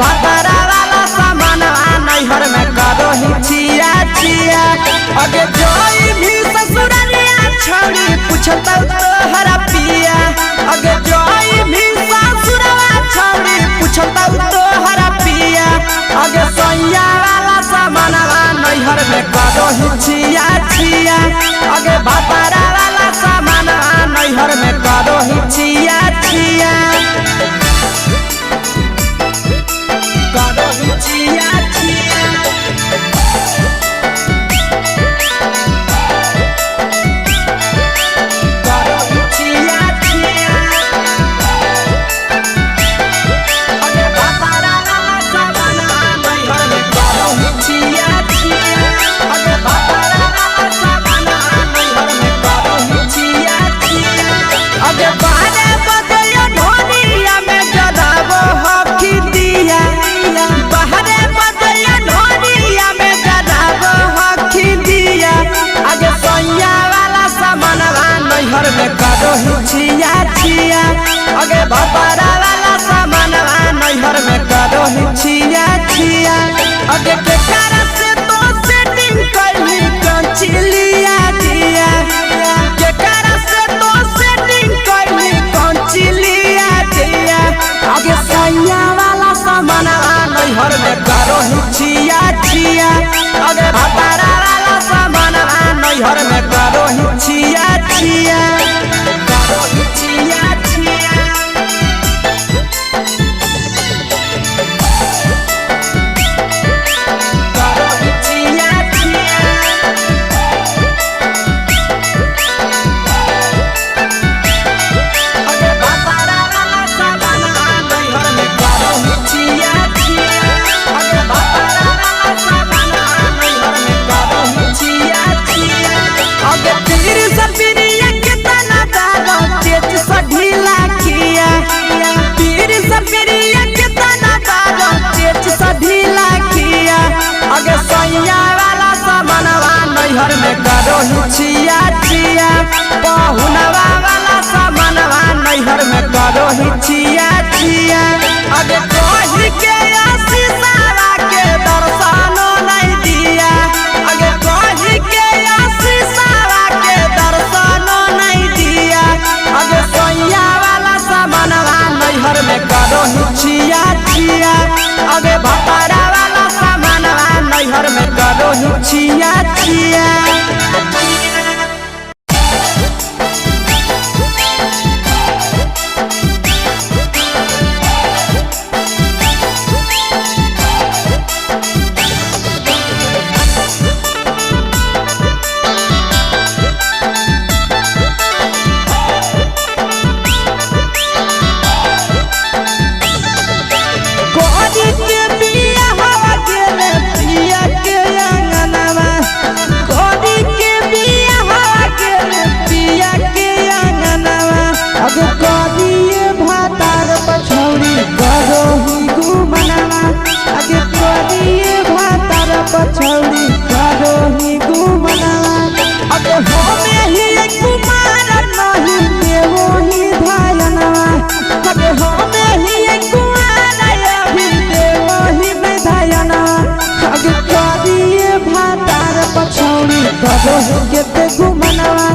भातारा वाला सामानवा नैहर में करो ही छिया छिया। अगे जोई भी ससुररिया छौड़ी पूछतौ तोहरा पिया। अगे जोई भी ससुरवा छौड़ी पूछतौ तोहरा पिया। अगे सैया वाला सामानवा नैहर में करो ही छिया छिया। अगे भातारा वाला सामानवा नैहर में करो ही छिया छिया। करो ही छिया छिया। करो ही छिया छिया। अगे भातारा वाला सामानवा नैहर में करो ही छिया छिया। अगे भातारा वाला सामानवा नैहर में करो ही छिया छिया। अगे बारे बजैया ढोलिया में जराबो हकी दिया। बाहरे बजैया ढोलिया में जराबो हकी दिया। अगे सैया वाला सामानवा नैहर में करो ही छिया छिया। अगे भातारा वाला सामानवा नैहर में करो ही छिया छिया। अगे केकरा से तो सेटिंग कैली कंचिलिया दिया। केकरा से तो सेटिंग कैली कंचिलिया दिया। अगे सैया वाला सामानवा नैहर में करो ही छिया छिया। अगे भातारा वाला सामानवा नैहर में करो ही छिया छिया। करो ही छिया छिया। करो ही छिया छिया। अगे भातारा वाला सामानवा नैहर में करो ही छिया छिया। अगे भातारा वाला सामानवा नैहर में करो ही छिया छिया। अगे पीर सपिरिया केतना दारो चेच स ढीला किया। पीर सपिरिया केतना दारो चेच स ढीला किया। अगे सैया वाला सामानवा नैहर में करो ही छिया छिया। पहुनवा वाला सामानवा नैहर में करो ही छिया छिया। अगे कही के आशीषवा के दर्शनो नहीं दिया। अगे कही के आशीषवा के दर्शनो नहीं दिया। अगे सैया वाला सामानवा नैहर में करो ही छिया छिया। अगे भातारा वाला सामानवा नैहर में करो ही छिया छिया। कोरी के बिया हवा गेले पिया के अंगनवा। कोरी के बिया हवा गेले पिया के अंगनवा। अब कोरी भातार पछौरी करो ही गुमनवा। अब कोरी भातार पछौरी करो ही गुमनवा। अब होमे ही कुमार नहीं देवो ही धायनवा। अब होमे ही कुमार अभी देवो ही में धायनवा। अब करिए भातार पछौरी करो केते गुमनवा।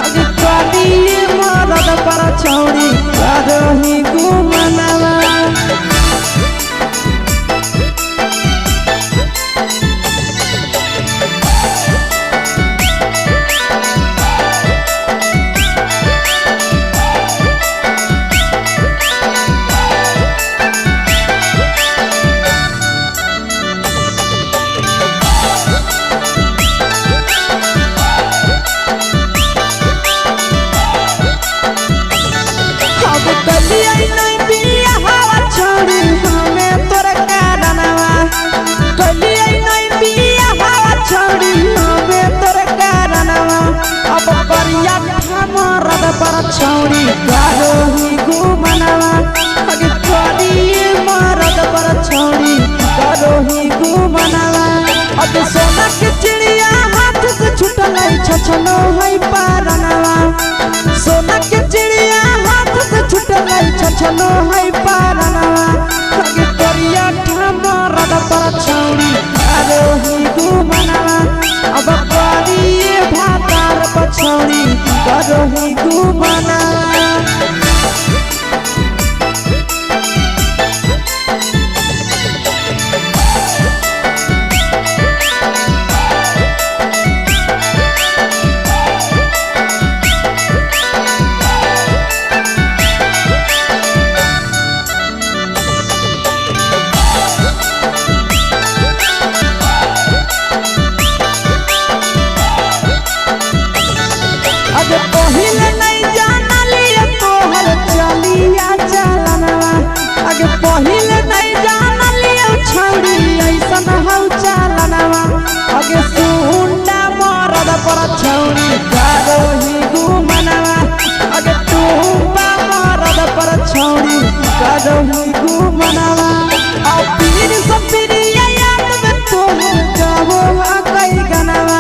अब करिए मरद पर छौरी करो ही गुमनवा। अब कलिया नहीं बिया हवा छोड़ी हमें तोर कारणवा। कलिया नहीं बिया हवा छोड़ी हमें तोर कारणवा। अब करिया मरद पर छौरी करो ही गुमनवा। अब करिए मरद पर छौरी करो ही गुमनवा। अब सोना के चिड़िया हाथ से छुटल छछनो है पारनवा। सोना के चिड़िया हाथ से छुटल छछनो है पारनवा। अगे करिया पर छौरी करोही गुमनवा। अब करिए भातार पर छौरी करोही गुमनवा। अगे पहिले नहीं जानलिए तोहर चलिया चलनवा। अगे पहिले नहीं जानलिए छौरी ऐसन हौ चलनवा। अगे सुंडा मरद पर छौरी करोही गुमनवा। अगे टूपा मरद पर छौरी करोही गुमनवा। आ पीर सपिरिया याद में तोहर गावो कई गनवा।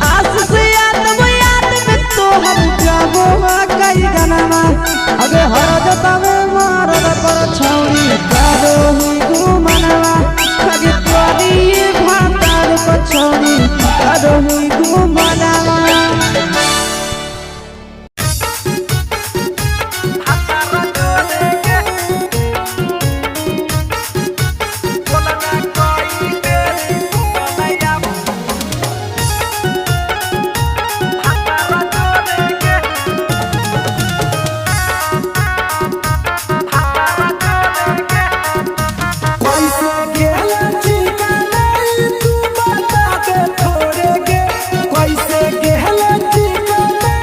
आस से याद याद में तोहर गावो कई गनवा। अगे हर जतावे मारद पर छौरी करोही गुमनवा। अगे तोरी भातार पर छौरी करोही गुमनवा। कैसे गेला ठिकाना तू बता दे थोड़े गे। कैसे गेला ठिकाना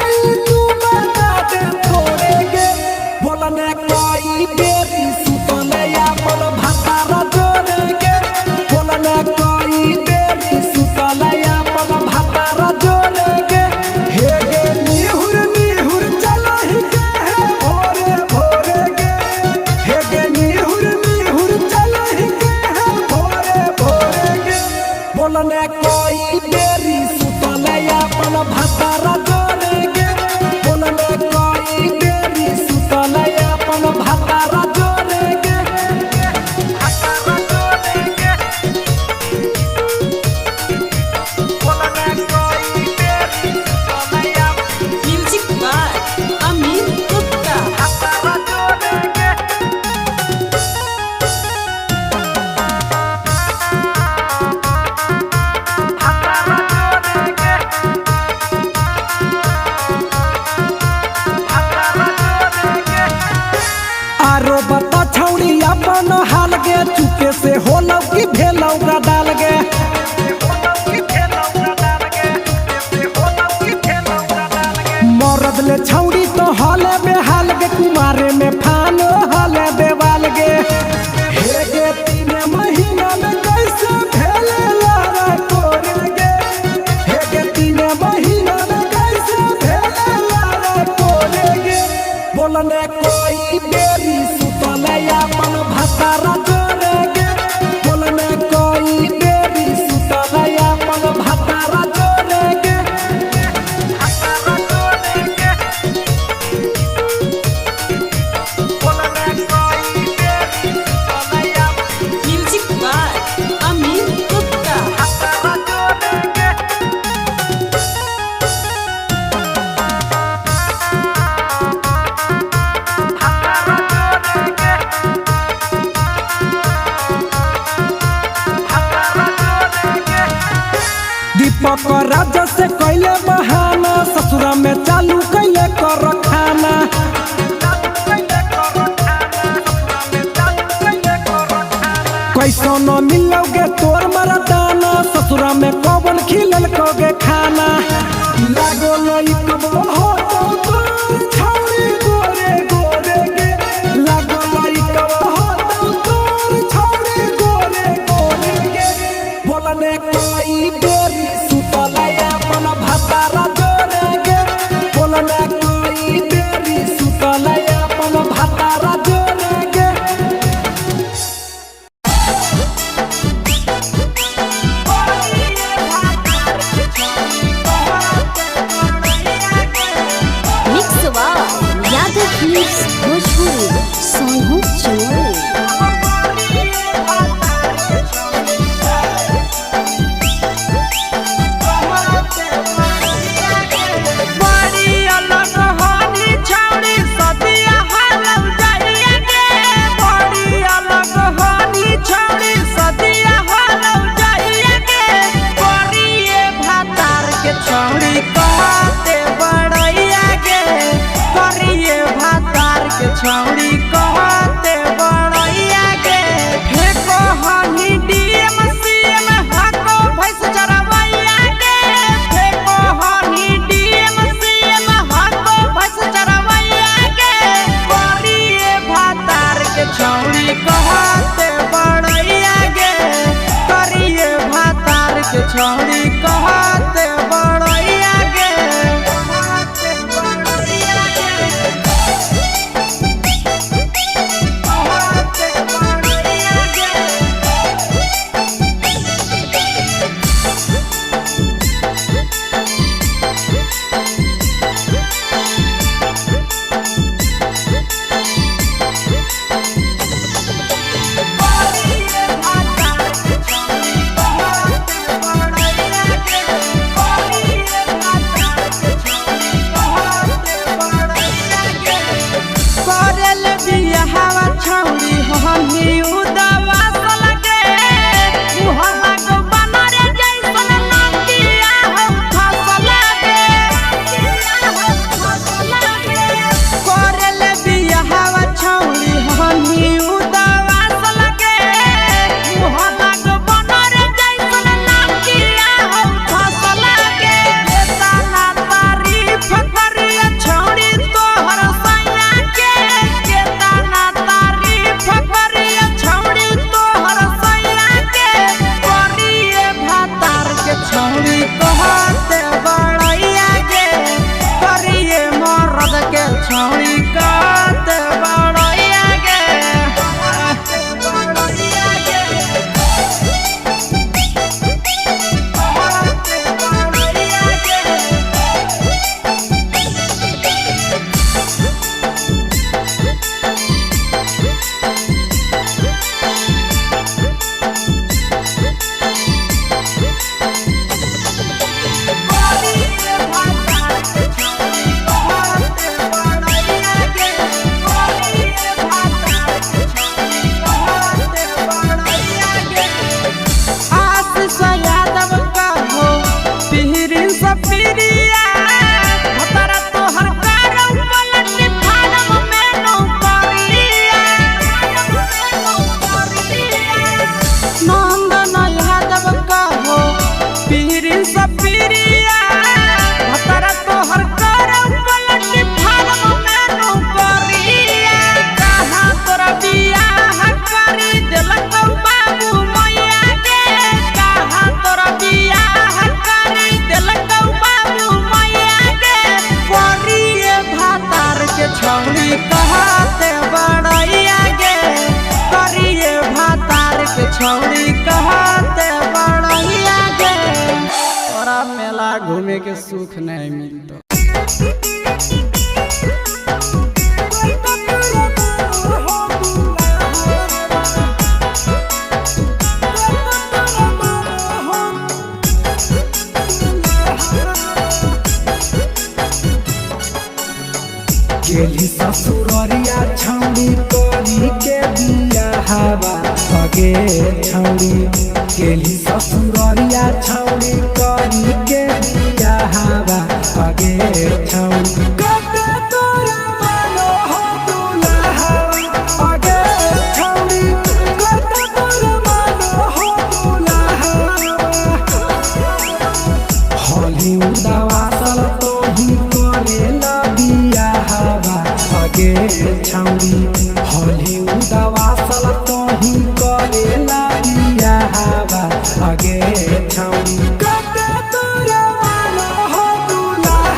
तू बता दे थोड़े गे। बोलने कोई बेरी सुतले अपन भातार जोड़े गे। बोलने कोई बेरी सुतले अपन भातार जोड़े गे। हे गे निहुर निहुर चलहि के है भोरे भोरे गे। हे गे निहुर निहुर चलहि के है भोरे भोरे गे। बोलने कोई बेरी सुतले अपन भातार जोड़े गे। बोलने कोई बेरी सुतले अपन भातार जोड़े गे। भातार जोड़े गे। बोलने कोई बेरी सुतले अपन म्यूजिक बाय अमित गुप्ता। भातार जोड़े गे। भातार जोड़े गे। भातार जोड़े गे। आरो बता छौड़ी अपन हाल गे। चुपे से होलौ कि भेलौ डाल गे। मरद ले छौड़ी तो हले बेहाल गे। कुमारे में फान हले देवाल गे। हे गे 3 महीना में कैसे भेले लारा कोरे गे। हे गे 3 महीना में कैसे भेले लारा कोरे गे। बोलने कोई बेरी सुतले अपन भातार जोड़े गे। बोलने कोई बेरी सुतले अपन भातार जोड़े गे। भातार जोड़े गे। बोलने कोई बेरी सुतले अपन म्यूजिक बाय अमित गुप्ता। भातार जोड़े गे। भातार जोड़े गे। भातार जोड़े गे। दीपक राजा से कैले बहाना। ससुरा में चालू कैले कर खाना। कैसो न मिलोगे तोर मरदाना। ससुरा में कौन खिलल कोगे खाना। लागो लई कबो हो तो तोर छौरी गोरे गोरे गे। लागो लई कबो हो तो तोर छौरी गोरे गोरे गे। बोलने कोई बेरी सुतले अपन भातार जोड़े गे। बोलने कोई बेरी सुतले अपन भातार जोड़े गे। Mix Bhojpuri Sonu Chamoli. छौड़ी कहते बड़ैया गे। फेको हनी डीएम सीएम हाको भैंस चरवैया गे। फेको हनी डीएम सीएम हाको भैंस चरवैया गे। करिए भातार के छौड़ी कहते बड़ैया गे। करिए भातार के छौड़ी कहते बड़ैया गे। कहते बड़ैया गे। कहते बड़ैया गे। करल बियाहवा छौड़ी हमी उदवा सलगे। मुहवा गो बनर जैसन नकिया हौ फसल गे। करल बियाहवा छौड़ी हमी उदवा सलगे। मुहवा गो बनर जैसन नकिया हौ फसल गे। केतना तारीफ करिया छौड़ी तोहर सैया के। केतना तारीफ करिया छौड़ी तोहर सैया के। करिए भातार के छौड़ी कहते बड़ैया गे। करिए मरद के छौड़ी कहते बड़ैया गे। कहते बड़ैया गे। कहते बड़ैया गे। आशीष यादव कहो पीरिन सपीरिया। भतरा तोहर करौ पलटी फारम में नौकरिया। नंदन यादव कहो पीरिन सपीरिया। भतरा तोहर करौ पलटी फारम में नौकरिया। कहाँ तोरा बियाह करी देलक बाबू मैया गे। कहाँ तोरा बियाह करी देलक बाबू मैया गे। करिए भातार के छौड़ी कहते बड़ैया गे। करिए भातार के छौड़ी कहते बड़ैया गे। तोरा मेला घूमे के सुख नहीं मिलतो। गेली ससुररिया छौड़ी करी के बियाहवा अगे छौड़ी। गेली ससुररिया छौड़ी करी के बियाहवा अगे छौड़ी। कते तोरा मानो हो दुल्हावा अगे छौड़ी। कते तोरा मानो हो दुल्हावा। होली उदावासल तोही करेला बियाहवा अगे छौड़ी। होली उदावासल तोही करेला बियाहवा अगे छौड़ी। कते तोरा मानो हो दुल्हावा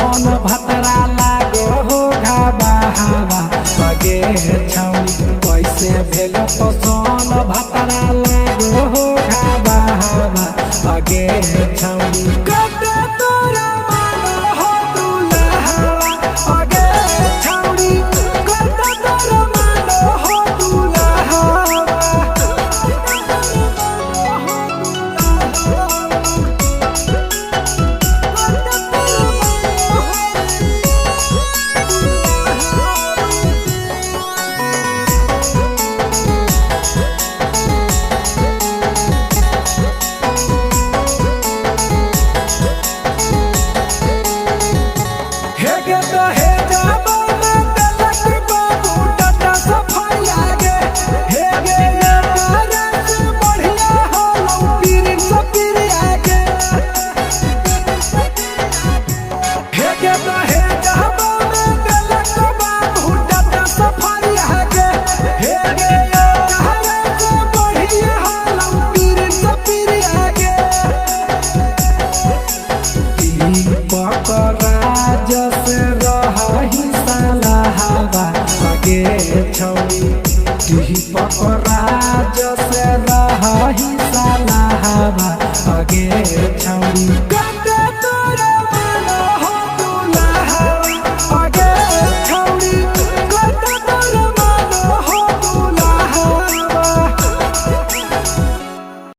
पसंद भतरा लागो हो घाबा हवा अगे छौरी कैसे भेल पसंद भतरा लागो हो घाबा हवा अगे छौरी कटे तोरा मानो हो दुल्हावा अगे छौरी कटे तोरा मानो हो दुल्हावा। हे गे तो हे जाबो ना तलक बाबू टाटा सफारी आगे हे गे ये तारा से बढ़िया हो लो पीर सपीर आगे हे गे तो हे जाबो ना तलक बाबू टाटा सफारी आगे हे गे ये तारा से बढ़िया हो लो पीर सपीर आगे दीपक राज से रही सलाहवा अगे छौरी दीपक राज से रही सलाहवा अगे छौरी।